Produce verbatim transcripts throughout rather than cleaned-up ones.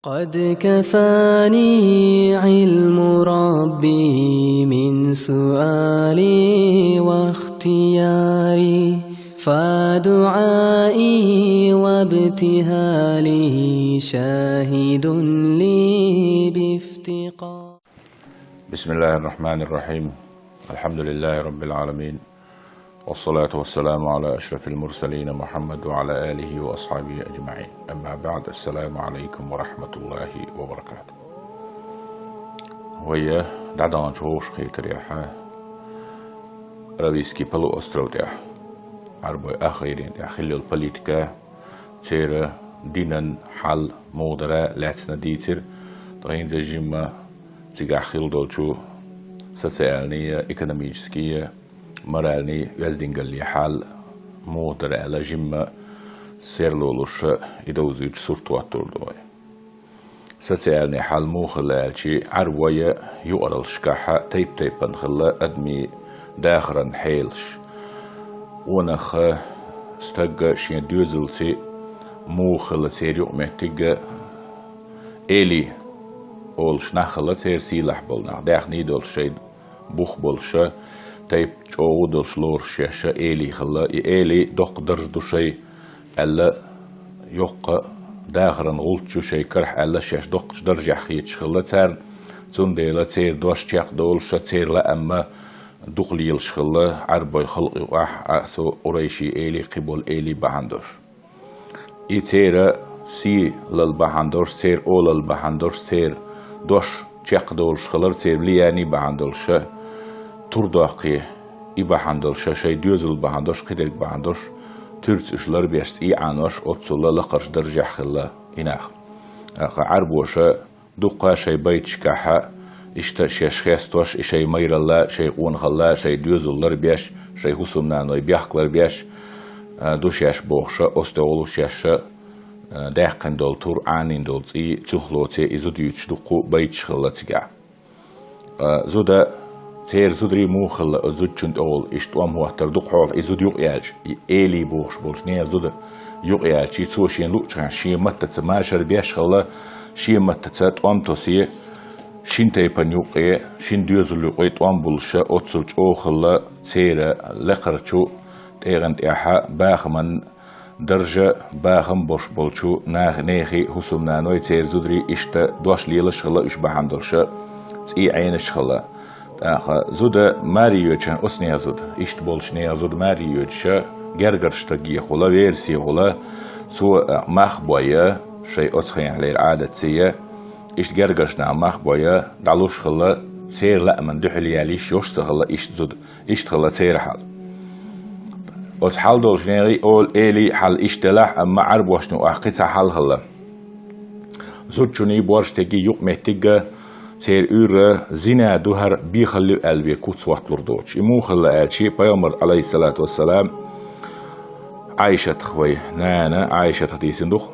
قد كفاني علم ربي من سؤالي واختياري، فدعائي وابتهالي شاهد لي بافتقار. بسم الله الرحمن الرحيم. الحمد لله رب العالمين. والصلاة والسلام على أشرف المرسلين محمد وعلى آله وأصحابه أجمعين. أما بعد، السلام عليكم ورحمة الله وبركاته. Вай дӀадаханчу вовшахкхетарехьа Аравийский полуостров тӀехь, Ӏарбой ахгӀайрен тӀехь хилла йолу политика, церан динан хьал муха дара лаьцна дийцира, ткъа хӀинца жимма цигахь хилла долчу социальный, экономический, моральный оьздангаллин хьал муха дара аьлла, жимма серло луш и довзуьйтуш сурт хӀоттур ду вай. Социальный хьал муха хилла аьлчи, Ӏарбойн юкъараллашкахь тайп-тайпана хилла адамийн дахаран хьелаш. Къонах, стаг шен доьзалца муха хилла церан юкъаметтиг, эли олуш нах хилла церан сийлахь болу нах, даьхний долуш шайн бух болуша, тайп чӀогӀа долуш лоруш шаьша эли хилла. И эли доккха дарж ду шайн аьлла, йоккха дахаран гӀулч ю шайн карахь аьлла, шаьш доккхачу даржехь хеташ хилла царна. Цундела церан дош чекхдолуша, церан лаамма дукха лелаш хилла Ӏарбойн халкъ юкъахь, а, цу Къурайшийн эли, кхиболу эли бахьана долуш. И церан сийлалла бахьана долуш, церан олалла бахьана долуш, церан дош чекхдолуш хилар, церан влияние бахьана долуша, тур доккхий, и бахьана долуша, шайн доьзал бахьана долуш, кхидерг бахьана долуш, туьрца уьш ларбеш, цӀий Ӏанош, оццула лакхарчу даржехь хилла и нах. ТӀаккха Ӏарбоша дуккха шайн байташкахьа, иштта шаьш хестош, и шайн майралла, шайн къонахалла, шайн доьзал ларбеш, шайн хӀусамнаной бехк ларбеш, а, ду шаьш бохуша, оцу тӀехула шаьша, а, даьккхина долу тур, Ӏанийна долу цӀий, цуьхлоце и зуда юьйцуш дуккха байташ хилла цигахь. А, зуда церан зударий муха хилла, оцу зудчун тӀехула иштта тӀом хӀоттар дукха хьолахь и зуда юкъаяьлча, и эли бохуш болчу нехан зуда юкъаяьлча, цо шен луъучу хенахь шен маттаца машар беш хилла, шен маттаца тӀом тосе, шина тайпана юккъе, шина доьзал юккъе тӀом буллуша, оццул чӀогӀа хилла церан лекхарчу тӀегӀан тӀехьа бахаман даржа, бахам бош болчу нах-, нехий хӀусамнаной, церан зударий иштта дош лелаш хилла уьш бахьана долуша, цӀий Ӏенаш хилла. ТӀаккха зуда маре йоьдуш оцу нехан зуда, иштта болчу нехан зуда маре йоьдуша, гергарчу стагехула, верасехула, цо, а, мах бой, шайн оцу хенахьлера Ӏадатца, иштта гергарчу наха мах бой, дӀалуш хилла, церан лааман дуьхьал яьлла йиш йолуш ца хилла иштта зуда. Иштта хилла церан хьал. Оцу хьал долчу нехий олу эли хьал иштта делахь, амма Ӏарбошна юкъахь кхин цхьа хьал хилла. Зудчунний, борштегий юкъаметтиг церан уьйр зина ду, хӀара бехалла ю аьлла бен куц хӀотталур доцуш. И муха хилла аьлчи, пайхамар, алейхиссалату вассалам, Ӏайшатах, вай нана Ӏайшатах дийцина ду-кх.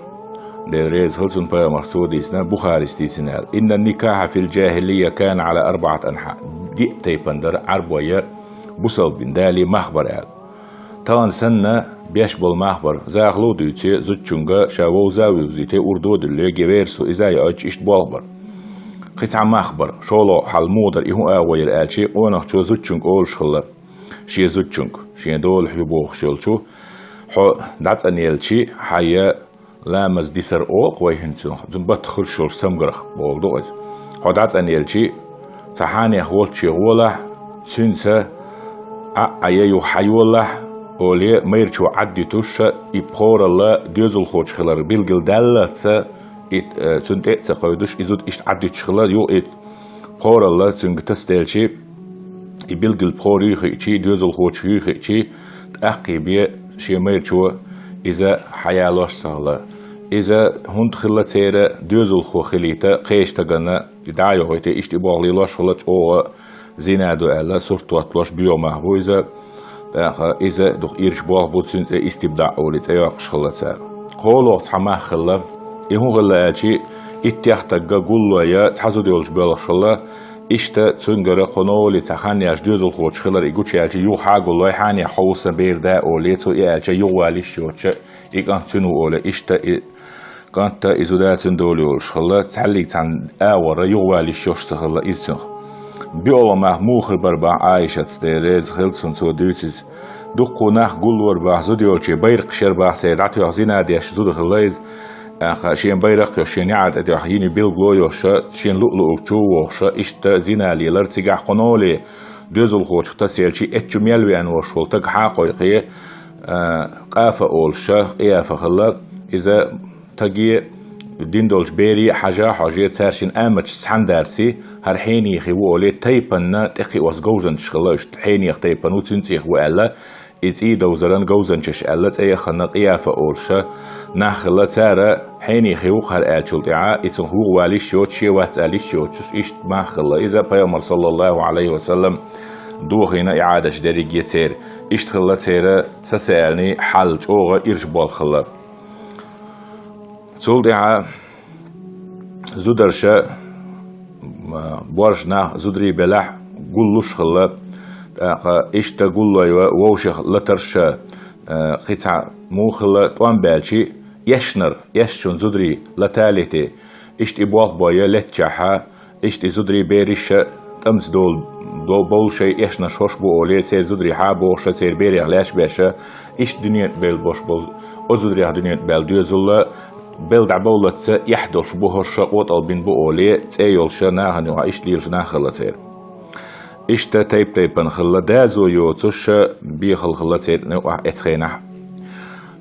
Дела реза хила цунна, пайхамарах цо дийцина, Бухарис дийцина аьлла: «Инна никаха фил джахилия кана ала арбаат анхьа». Диъ тайпана дара Ӏарбойн бусалба дин далий мах бар аьлла. Тахана санна беш болу мах бар: захало а дуьйций, зудчуьнга ша вовза а вевзийтий, урдо а дуьллий, геверсо иза а йоуьйтуш, иштта болх бар. Кхин цхьа мах бар, шолгӀа хьал муха дара, и хӀун агӀо яра аьлчи, къонахчо зудчуьнга олуш хилла. Шен зудчуьнга, шен долахь ю бохуш йолчу, хьо дӀацӀанъелчи, хьан я ламаз дисар олу-кх вай хӀинца, баттах хуьлуш йолчу цамгарх бохург ду иза. Хьо дӀацӀанъелчи, цхьа хьенех волчче гӀолахь, цуьнца Ӏа а, Ӏа я юха хьайолалахь, олий, майрачо Ӏаддуьтуш, и пхоралла доьзалхочух хилар билгалдаьллалц, и, э, цунна тӀе а ца кхевдуш, и зуда иштта Ӏаддуьтуш хилла, юха и пхоралла цуьнга тасаделчи, и билггал пхора юй хиъчи, доьзалхочух юй хиъчи, тӀаккхий бен шен майрачо иза хьаялош ца хилла. Иза хӀунда хилла церан доьзалхо хилийта, кхечу стагана и дӀа а йохуьйтий, иштта и болх лелош хилла, чӀогӀа зина ду аьлла, сурт хӀотталош боьха мах бу иза. ТӀаккха иза дукха ирча болх бу, цуьнан цӀе истибдаӀ олий цӀе йоккхуш хилла цара. КхоалгӀа цхьа мах хилла. И хӀун хилла аьлчи, иттех стагга гуллой цхьа зуда йолуш боьлхуш хилла, иштта цуьнгара кху новлий цхьа хан еш доьзалхочух хилар и гучуяьлча, юха хьагуллой, хьенех хьо ву сан бер да олий, цо и аьлча, юхавала йиш йоцуша, и кӀант цуьнан ву олий, иштта и КӀант а, и зуда а цуьнан дола йолуш хилла, цхьаьллиг цхьана агӀора юхавала йиш йолуш ца хилла иза цуьнах. БиъолгӀа мах муха хир бара боху Ӏайшатца, Дела реза хила цунна, цо дуьйцу иза. Дуккха нах гуллора боху зуда йолчу, байракхаш яра боху церан дӀатоьхна, зина деш зуда хилла иза. ТӀаккха шен байракх а йолуш, шен неӀар тӀе тоьхна, йина билгало а йолуш, шен луъу-луург чу а вогӀуш, иштта зина лелара цигахь кху ноле. Доьзалхочух тасаелча, эцчу мел веана волуш волу стаг хьа а кхойкхий, а, Къафа олуш, Къияфа хилла, иза стаге, дин долчу бере а хьажа а хьожий, цара шина аматаш цхьаьна дарций, хӀара хьенехи ву олий, тайпанна тӀекхиош говзанчаш хилла, иштта хьенех тайпана ву, цуьнан цӀийх ву аьлла, и цӀий довзаран говзанчаш аьлла, цӀе яхана Къияфа олуш нах хилла, цара хьенехи ву-кх хӀара аьллачул тӀаьхьа, и цунах юхавала йиш йоцуш, шен вац ала йиш йоцуш, иштта мах хилла. Иза Пайхамар, саллаллаху Ӏалайхи ва саллам, дохийна и Ӏадаташ дерриге церан. Иштта хилла церан сацаьллий хьал, чӀогӀа ирча болх хилла. Цул тӀаьхьа зударша, м, боьрша нах зударий белахь, гуллуш хилла, тӀаккха иштта гуллой вовшех латарша, э, кхин цхьа муха хилла, тӀом баьлчий, эшнара, эшначун зударий лата а летий, иштта и болх бой леттачохь, иштта и зударий бераша тӀамца долу, до-, болу шайн эшнаш хӀорш бу олий, церан зударий хьа а бохуш, церан берех лаьш а беш, иштта дуьнен тӀе бевлла болуш болу, оцу зударех дуьнен тӀе баьлла доьзал а, белла дӀабовллалц эхь долуш бу хӀорш, къотӀалбина бу олий, цӀе йолуш нахана юкъахь иштта лелаш нах хилла церан. Иштта тайп-тайпана хилла, доза йоцуш бехал хилла церан юкъахь оцу хенахь.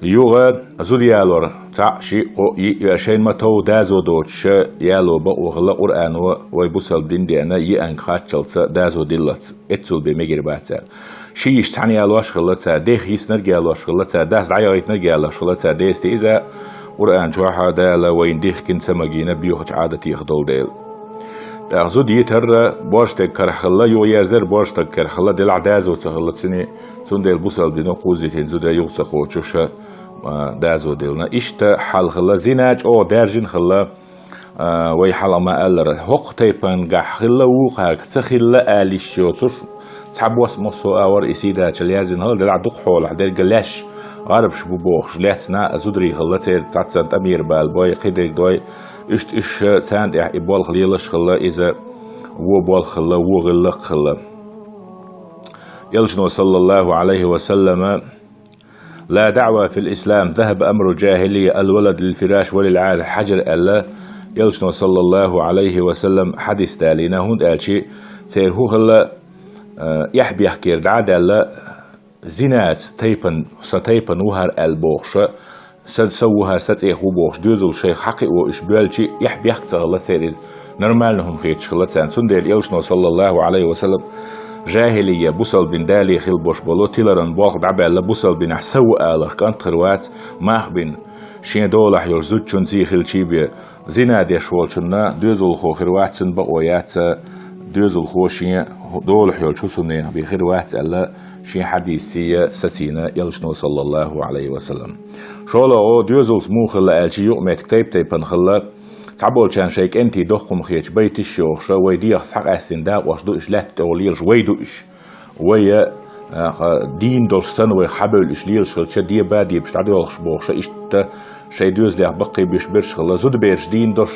Юха зуда ялор, цхьаъ, шиъ, кхоъ, йиъ, шайна ма-тов доза доцуш яло бакъо хилла, Къуръано вай бусалба дин деана, еанга хатталц доза диллалц, эццул бен мегар бац аьлла. Ши йиша цхьаьна ялош хилла цара, дех йиснарг ялош хилла цара, дас дӀаяхийтинарг ялош хилла цара, деза те иза, Къуръан чохь а Дала вайна дихкина, ца магийна боьхачу Ӏадатех долу дела. ТӀаккха зуда йитар боьрша стаг карахь хилла, юхаерзар боьрша стаг карахь хилла, делахь доза ца хилла цуьнан, цундела бусалба дино кхузза йитина зуда юха ца кхочуш, а, доза диллина. Иштта хьал хилла, зина чӀогӀа даьржина хилла, а, вай хьалха ма-аллара, хӀокху тайпангахь хилла вукхарга ца хилла ала йиш йоцуш, цхьабосса массо а агӀор и сийдачалла яьржина хилла, делахь дукха хьолахь дерг леш, гӀарбаш бу бохуш, лаьцна а зударий хилла церан, цхьаццанна тӀамера бала бой, кхидерг дой, иштта уьш царна тӀехь и болх лелаш хилла, иза вон болх хилла, вон гӀиллакх хилла. Элчано, саллаллаху Ӏалайхи ва саллама, «لا دعوة في الإسلام، ذهب أمر الجاهلية، الولد للفراش وللعاهر حجر», аьлла, Элчано, саллаллаху Ӏалайхи ва саллам, хьадис далийна, хӀунда аьлча церан хӀун хилла, э, эхь-бехкера дӀа а даьлла, зинаца тайпан, сан тайпан ву хӀара аьлла бохуш, сан, сан ву хӀара, сан цӀех ву бохуш, доьзал шайх хьакхио уьш боьлча, эхь-бехк ца хилла церан иза. Нормально хӀума хеташ хилла царна. Цундела Элчано, саллаллаху Ӏалайхи ва саллам, жахӀилия, бусалба дин дале хилла болуш болу, тиларан болх дӀабаьлла, бусалба динехь са ву аларх кӀант хир вац, мах бина, шен долахь йолчу зудчуьнций хилчий бен, зина деш волчунна доьзалхо хир вац, цуьнан бакъо яц, доьзалхо шен долахь йолчу хӀусамненах бен хир вац аьлла, шен хьадисций сацийна Элчано, саллаллаху Ӏалайхи ва саллам. ШолгӀа, доьзалца муха хилла аьлча, юкъаметтиг тайп-тайпана хилла, цхьаболчарна шайн кӀентий доккха хӀума хеташ, байташ йохуш, вай дегӀах схьакъаьстина дакъош ду уьш, лаьтта тӀехула лелаш вай ду уьш. Вай, а, ха, дийна долуш санна, вай хьабевлла уьш лелаш хилча, деба а дебаш дӀадоьлхуш бохуш, иштта шайн доьзалех баккхий буьйш берш хилла, зудабераш дийна долуш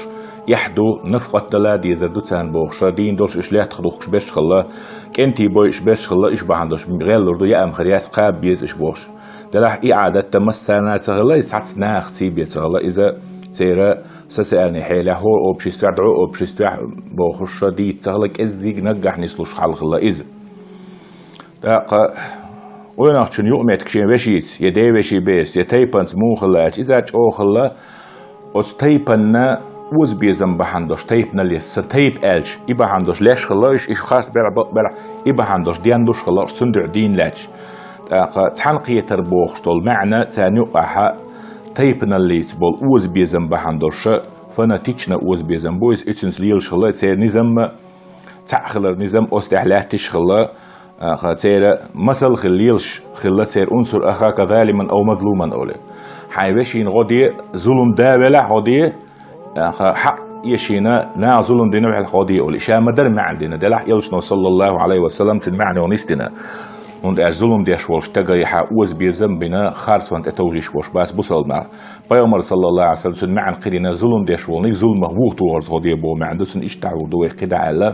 эхь ду, нафакъат дала а дезар ду царна бохуш, дийна долуш уьш лаьттах духкуш берш хилла, кӀентий бойуш берш хилла, уьш бахьана долуш гӀеллур ду, яа-м хир яц, кхаба беза уьш бохуш. Делахь и Ӏадат массарна а ца хилла, иза цхьацца нахаца бен ца хилла, иза церан социальный хьелехь, хӀора обществехь, дӀо обществехь бохуш дийца ца хилла, кӀеззиг наггахь нислуш хьал хилла иза. ТӀаккха къонахчун юкъаметтиг шен вешица, я ден вешин бераца, я тайпанца муха хилла аьлча, иза чӀогӀа хилла, оцу тайпанна озабезам бахьана долуш, тайпаналлица, сан тайпа аьлча, и бахьана долуш леш хилла уьш, уьш харц белахь, бакъ белахь, и бахьана долуш денлуш хилла уьш, цуьнан дуьхьа дийна лаьтташ. ТӀаккха цхьаьнакхетар бохуш долу маьӀна царна юкъахь тайпаналлица болу озабезам бахьана долуш, фанатична озабезам бу иза, и цуьнца лелаш хилла, церан низам а, цхьаъ хилар низам оцу тӀехь лаьтташ хилла, а, ха, церан масал хилла лелаш хилла церан: «انصر أخاك ظالما أو مظلوما», олий. Хьайн вешина гӀо де, зулам да велахь гӀо де, а, ха, хьакъ эшийна, наха зулам дина велахь гӀо де, олий. Ша ма-дарра маьӀна дина, делахь Элчано, саллаллаху Ӏалайхи ва саллам, цуьнан маьӀна йогӀу нисдина. ХӀунда аьлча зулам деш волчу стагехьа оза безам а бина, харцонна тӀе товжийш болуш бац бусалба нах. Пайхамар, саллаллаху Ӏалайхи ва саллам, цуьнан маьӀна кхидина, зулам деш волу ниг зуламах вуха тухур ца хо де боху маьӀна ду цуьнан, иштта дӀахьур ду вай кхидӀа аьлла.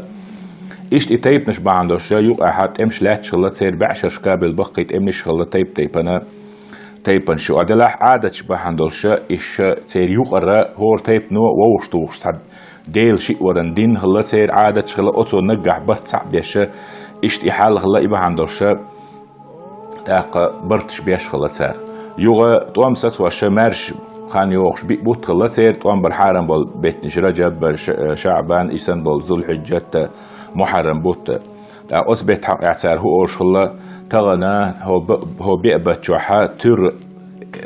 Иштта и тайпанаш бахьана долуш юкъахьа тӀемаш лаьтташ хилла, церан баьӀшарш кабелла баккхий тӀеманаш хилла тайп-тайпана, тайпанаш ю. А делахь Ӏадаташ бахьана долуш, иша церан юкъара хӀора тайпано вовшах тухуш цхьа Делан шиъ варан дин хилла, церан Ӏадаташ хилла, оцо наггахь барт цхьаъ беша, иштта и хьал хилла, и бахьана долуша, тӀаккха барташ беш хилла цара. Юха тӀом сацоша маьрша хан йохуш биъ бутт хилла церан, тӀом бар хьарам болу беттанаш Раджаб, Ша-, ШаӀбан, исан болу Зулхьиджат, Мухьаррам бутт. ТӀаккха оцу бетта хьакъехь цара хӀу олуш хилла, тахана хӀо б-, хӀо беа баттахь туьрра,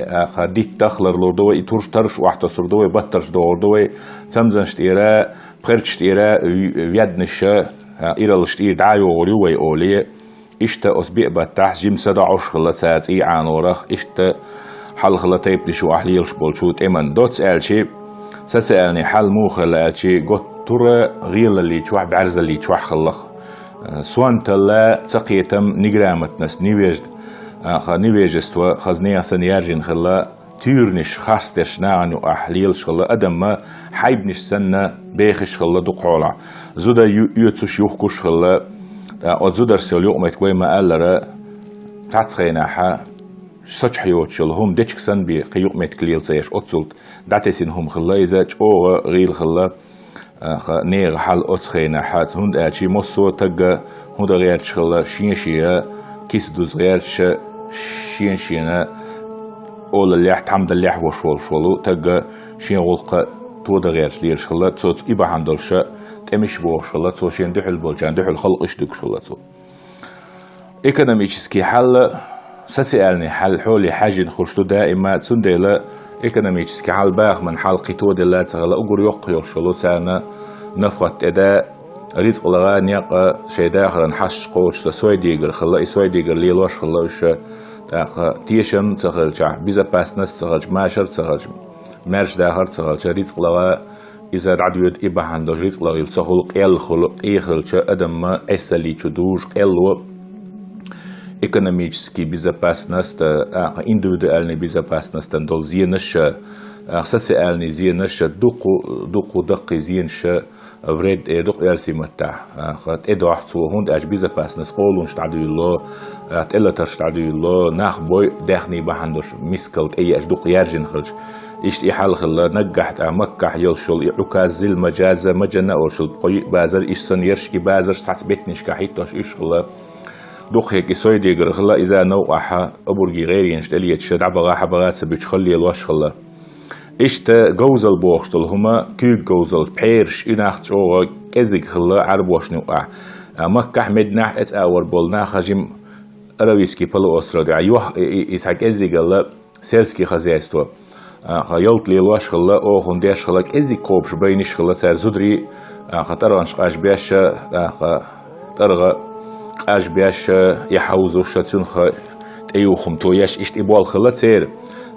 аха, диттах ларлур ду вай, и турш тарш охьатосур ду вай, баттарш догӀур ду вай, цамзанаш тӀера, пхерчаш тӀера, в-, веднаша, а, ираллаш тӀера дӀа а йогӀур ю вай олий. Иштта оцу беа баттахь жима са доӀуш хилла цара цӀий Ӏанорах, иштта хьалхала тайпанаш ю ахь лелаш болчу тӀеман. Доцца аьлчи, социальный хьал муха хилла аьлчи, готтура гӀелаллий чохь, бӀаьрзаллий чохь хилла. Сонталла, цакхетам, неграмотность, невеж-, а, ха-, невежество, хаза нехан санна яьржина хилла, туьйранаш харцдерш нахана юкъахь лелаш хилла, адамма хьайбанаш санна бехаш хилла дукха хьолахь. Зуда ю-, оьцуш, юхкуш хилла, тӀаккха оцу зударшца йолу юкъаметтиг вай ма-аллара, цхьацца хенахьа, сачохь йоцуш йолу хӀума дечиг санна бен, кхин юкъаметтиг лела ца еш, оццул дӀатесина хӀума хилла иза, чӀогӀа гӀийла хилла. Аха, нехан хьал оцу хенахь хьаца, хӀунда аьлча массо а тагга хӀун дан гӀерташ хилла, шен-шен киса дуза гӀерташа, шен-шена олаллехь, тхьамдаллехь волуш волуш волу тагга шен гӀуллакха тодан гӀерташ лелаш хилла, цо и бахьана долуша тӀемаш бохуш хилла, цо шен дуьхьал болчарна дуьхьал халкъаш дуьгуш хилла цо. Экономический хьал, социальный хьал хьоле хьаьжжина хуьлуш ду даима, цундела экономический хьал, бахаман хьал кхин тоделла а ца хилла, уггар йоккха йолуш йолу царна нафхат тӀеда, рицкъ лага, некъа, шайн дахаран хьашташ кхочуш ца сойдигар хилла, и сойдигар лелош хилла уьш, тӀаккха тешам ца хилчахь, безопасность ца хилча, машар ца хилча, маьрша дахар ца хилча, рицкъ лага, иза дӀадоьду, и бахьана долуш рицкъ лагӀийла ца хуьлу, къелла хуьлу, къехилча адамма Ӏессалличу дужу къелло, экономический безопасность, а, индивидуальный безопасностьан долу зенаш, а, социальный зенаш, дукху, дукху даккхий зенаш, вред, э, дукха оьрсийн маттахь, а, тӀедохьу цо, хӀунда аьлча безопасность къолунаш дӀадуьйлало, а, тӀелатарш дӀадуьйлало, нах бой даьхний бахьана долуш мискал тӀееаш дукха яьржина хилча. Иштта и хьал хилла, наггахь тӀа Маккахь йолуш йолу и Ӏуказ, Зил-Мажаз, Мажанна олуш йолу кхо йиъ базар, иштта санна ерш и базарш цхьацца беттанашкахь хӀиттош уьш хилла. Дукха хӀега и сойдигар хилла, иза новкъахьа обургийн гӀеренаш тӀелеташа, дӀабаха, хьабаха ца буьтуш, хала лелош хилла. Иштта говзал бохуш долу хӀума, куьйга говзал, пхьераш, и нах чӀогӀа кӀезиг хилла Ӏарбошна юкъахь. А, Маккахь, Мединахь эца агӀор болу нах хажим Аравийский полуостров тӀехь, йох-, и, и, и цхьа кӀезигалла, сельский хозяйство, а, ха, ялта лелош хилла, охун деш хилла, кӀезиг кхобуш байниш хилла, цара зударий, а, ха, тӀаргӀанаш къажбеш, а, ха, тӀаргӀа къажбеш, и хьовзуш, цуьнан ха тӀеюхум тоеш, иштта и болх хилла церан.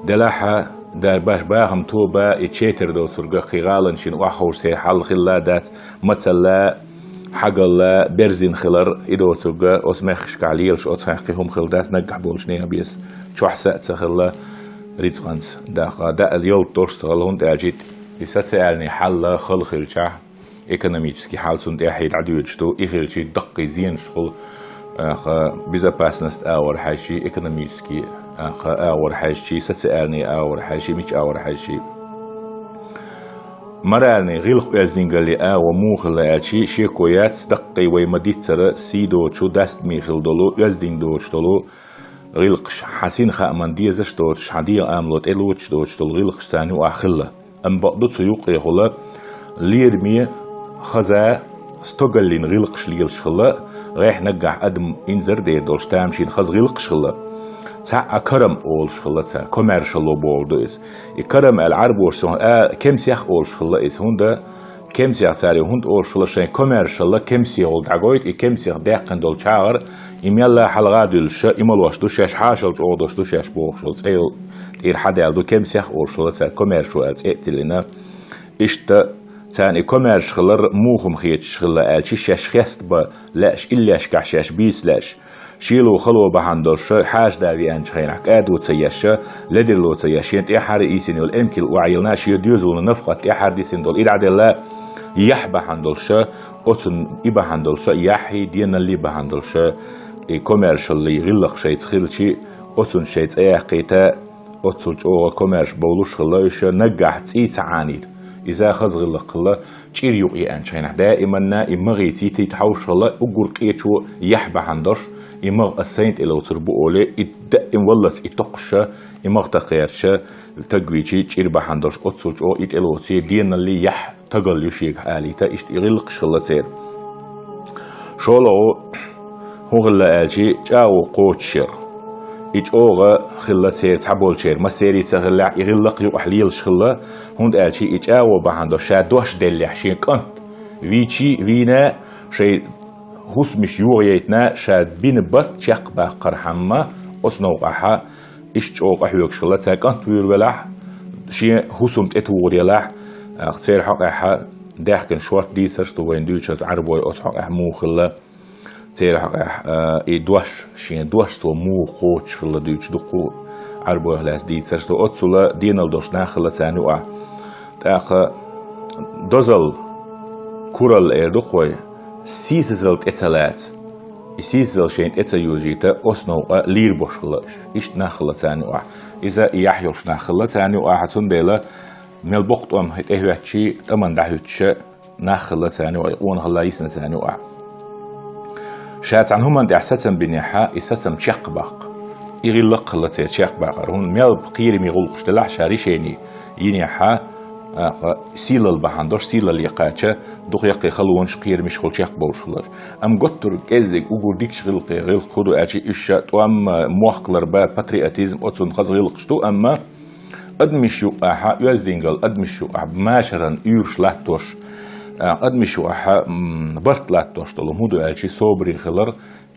Делахьа, дар баш бахам тоба, и четар доцурга кхин гӀаланашна охьаховшасе хьал хилла дац, мацалла, хьагалла, берзина хилар, и доцурга, оцу мехкашкахь лелаш оцу хьаькхи хӀума хилла дац, наггахь болуш нехан беса чохь са а ца хилла, рицкъанца даха, даъал йолта долуш ца хилла, хӀунда аьлча и социальный хьал хала хилчахь, экономический хьал цунна тӀаьхье дӀадоьдуш ду, и хилчи даккхий зенаш хуьлу, аха, безопасность агӀор хьаьжчи, экономический, аха, агӀор хьаьжчи, социальный агӀор хьаьжчи, мича агӀор хьаьжчи. Моральный, гӀиллакх-оьздангаллин агӀо муха хилла аьлчи, шеко яц, даккхий вай ма-диццара, сий доцуш, дастаме хила долу, оьздангалла доцуш долу гӀиллакхаш, хьан син хааман дезаш доцуш, хьан дегӀан амало тӀелоцуш доцуш долу гӀиллакхаш царна юкъахь хилла. Амма бакъду, цу юккъехула лераме, хаза, стогаллин гӀиллакхаш лелаш хилла, гӀехь наггахь адам инзар дер долуш, тамашийна хаза гӀиллакхаш хилла. Цхьаъ а карам олуш хилла цара, коммершало бохур ду иза. И карам аьлла Ӏарбоша цунах а, кемсех олуш хилла иза, хӀунда кемсех цара хӀунда олуш хилла, шайн коммершалла кемсехула дӀагойту, и кемсех даьккхина долу чагӀар, и мелла хьалха а дуьллуша, и малош ду шаьш, хьашал чӀогӀа долуш ду шаьш бохуш долу цӀе йолу тӀера хьадаьлла ду, кемсех олуш хилла цара, коммершо аьлла цӀе а тиллина. Иштта царна и коммерш хилар муха хеташ хилла аьлчи, шаьш хестабан лаьаш, иллешкахь шаьш бийца лаьаш, Шело хало бахьана долуш, хьаьжда веанчу хенахь кӀадо ца еш, ледарло ца еш, шен тӀаьххьара йисина йолу эмкал охьайиллина, шен доьзална нафкъат тӀаьххьара дисина долу и дӀаделла, яхь бахьана долуш, оцунна и бахьана долуш, яхьий, деналлий бахьана долуш, и комаьршаллий гӀиллакх шайца хилчи, оцунна шайн цӀе яьккхийта, оццул чӀогӀа комаьрша бовлуш хилла уьш, наггахь цӀий ца Ӏанийта. Иза хаза гӀиллакх хилла, чӀир юкъа еанчу хенахь даиманна и магӀийца йитийта хьовш хилла, уггар къечо яхь бахьана долуш, и магӀа ас сайна тӀе лоцур бу олий, и даим валлалц и токхуш, и магӀа тӀе кхерча, таг вийчий чӀир бахьана долуш, оццул чӀогӀа и тӀе лоций, деналлий яхь тагалла ю шегахь алийта, иштта и гӀиллакхаш хилла церан. ШолгӀа хӀун хилла аьлчи, чӀагӀо кхочушъяр. И чӀогӀа хилла церан цхьаболчеран, массеран ца хиллехь, и гӀиллакх юкъахь лелаш хилла, хӀунда аьлчи и чӀагӀо бахьана долуш ша дош деллехь шен кӀант вийчий, вийна, шайн хӀусамаш йогӀуьйтуш, ша бина барт чекхбаккхархьама, оцу новкъахь иштта чӀогӀа къахьоьгуш хилла, цара кӀант вуьйр велахь, шен хӀусам тӀетухур елахь, церан хьокъехь даьхкина шорта дийцарш ду вайна дуьйцуш, Ӏарбой оцу хьокъехь муха хилла, церан хьокъехь, а, и дош, шен дош цо муха кхочуш хилла дуьйцуш дуккха а Ӏарбойх лаьцна дийцарш ду. Оццула денал долуш нах хилла царна юкъахь. ТӀаккха дозалла, куралла эр ду-кх вай, сийсазалла тӀе ца лаца. И сийсазалла шайна тӀе ца йожийта, оцу новкъа лийр болуш хилла уьш. Иштта нах хилла царна юкъахь. Иза и яхь йолуш нах хилла царна юкъахь, цундела мел боккха тӀом тӀехӀоьттичий, тӀамна дӀахӀуьттуш нах хилла царна юкъахь, и къонахалла йисна царна юкъахь. Ша цхьана хӀуманна тӀехь сацам бинехь, и сацам чекхбаккха. И гӀиллакх хилла церан чекхбаккхар. ХӀунда мел кхераме гӀуллакхаш делахь ша решени йинехь, а, сийлалла бахьана долуш, сийлалле кхача, дукха яккхий халонаш, кхерамаш хула чекхбовлуш хилар. Амма готтур кӀеззиг уггар дикачу гӀиллакхе гӀиллакх хӀун ду аьлчи, уьш ша тӀом, мохк ларба, патриотизм, оцунна хаза гӀиллакхаш ду, амма адамаш юкъахь, оьздангалла адамаш юкъахь машаран уьйраш латтош, а, адамаш юкъахь, м, барт латтош долу хӀун ду аьлчи, собаре хилар,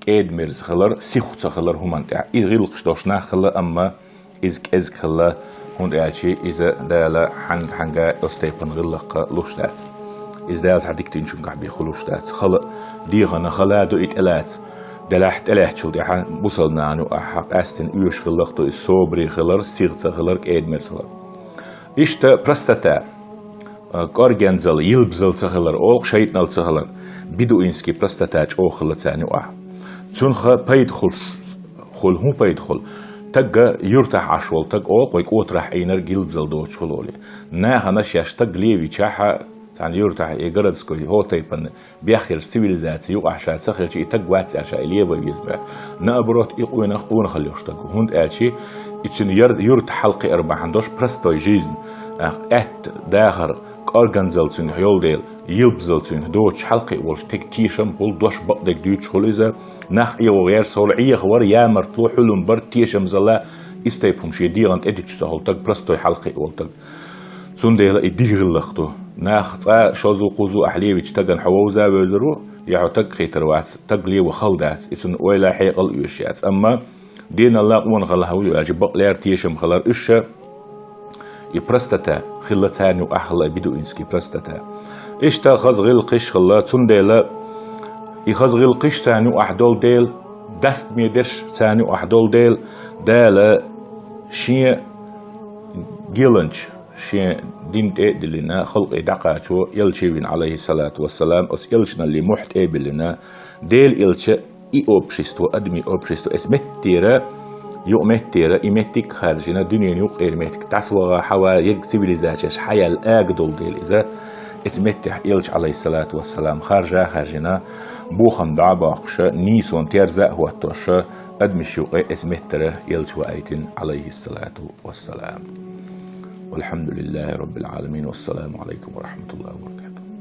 кӀеда-мерза хилар, сихха ца хилар хӀуманна тӀехь. И гӀиллакхаш долуш нах хилла, амма иза кӀезиг хилла, хӀунда аьлчи иза Дала хьанга-хьанга оцу тайпана гӀиллакх луш дац. Иза Дала цхьа дика динчуьнгахь бен хуьлуш дац. Хала, дегӀана хала ду и тӀелаца. Делахь тӀелаьцначул тӀаьхьа бусалба нахана юкъахь къаьстина оьшуш гӀиллакх ду иза собаре хилар, сихха ца хилар, кӀеда-мерза хилар. Иштта простота, а, кӀоргензалла, йилбазалла ца хилар, олу-кх шайтӀаналла ца хилар, бедуинский простота чӀогӀа хилла царна юкъахь. Цунах пайда хуьлуш, хуьлу, хӀун пайда хуьлу? Тагга юьртахь Ӏаш волу таг, олу-кх вай, кӀотарахь Ӏийнарг йилбазалла доцуш хуьлу олий. Нахана шаьш таг левичахь, цхьана юьртахь и городской хӀо тайпана бехъярш цивилизаци юкъахь ша ца хилча, и таг вац аьлла ша и левай веза баьхна. Наоборот, и къонах къонахалла йолуш таг ву. ХӀунда аьлчи и цуьнан яр-, юрт хьалакхиар бахьана долуш простой жизнь, а, аьтта дахар, кӀорганзалла цуьнгахь йолу дела, йилбазалла цуьнгахь доцуш хьалакхиа волуш теган тешам хуьлу, дош бакъдерг дуьйцуш хуьлу иза. Нах Ӏехо гӀерташ хуьлу, Ӏехавар, ямартло, хӀуьлам бар, тешамзалла, иза тайпа хӀума шен дегӀана тӀедуьтуш ца хуьлу таг, простой хьалакхиа волу таг. Цундела и дика гӀиллакх ду. Нах цкъа шозза-кхузза ахь левича тагана хьо вовза а вевзар ву, я хьо таг хийтар вац, таг лево хала дац, и цунна ойла, хьекъал оьшуш яц. Амма деналла, къонахалла хьан ву аьлча, бакълер, тешам хилар уьш ша, и простота хилла царна юкъахь хилла, и бедуинский простота. Иштта хаза гӀиллакхаш хилла, цундела и хаза гӀиллакхаш царна юкъахь долу дела, дастаме дерш царна юкъахь долу дела, Дала шен геланча, шен дин тӀе а диллина, халкъе дӀакхачо элча вина, алейхиссалату вассалам, оцу элчаналле мухь тӀе а биллина, Делан элча и общество, адамийн общество, эцу меттера, юкъаметтера, и меттиг а хаьржина, дуьненан юккъера меттиг дӀасаваха, хьава, ерг цивилизацеш хьаяьлла ага долу дела иза, эцу меттехь элча, алейхиссалату вассалам, харжа а хаьржина, бохам дӀа а боккхуша, нийсонан терза а хӀоттоша, адамаш юкъе эцу меттера элча ваийтина, алейхиссалату والسلام. والحمد لله رب العالمين. والسلام عليكم ورحمة الله وبركاته.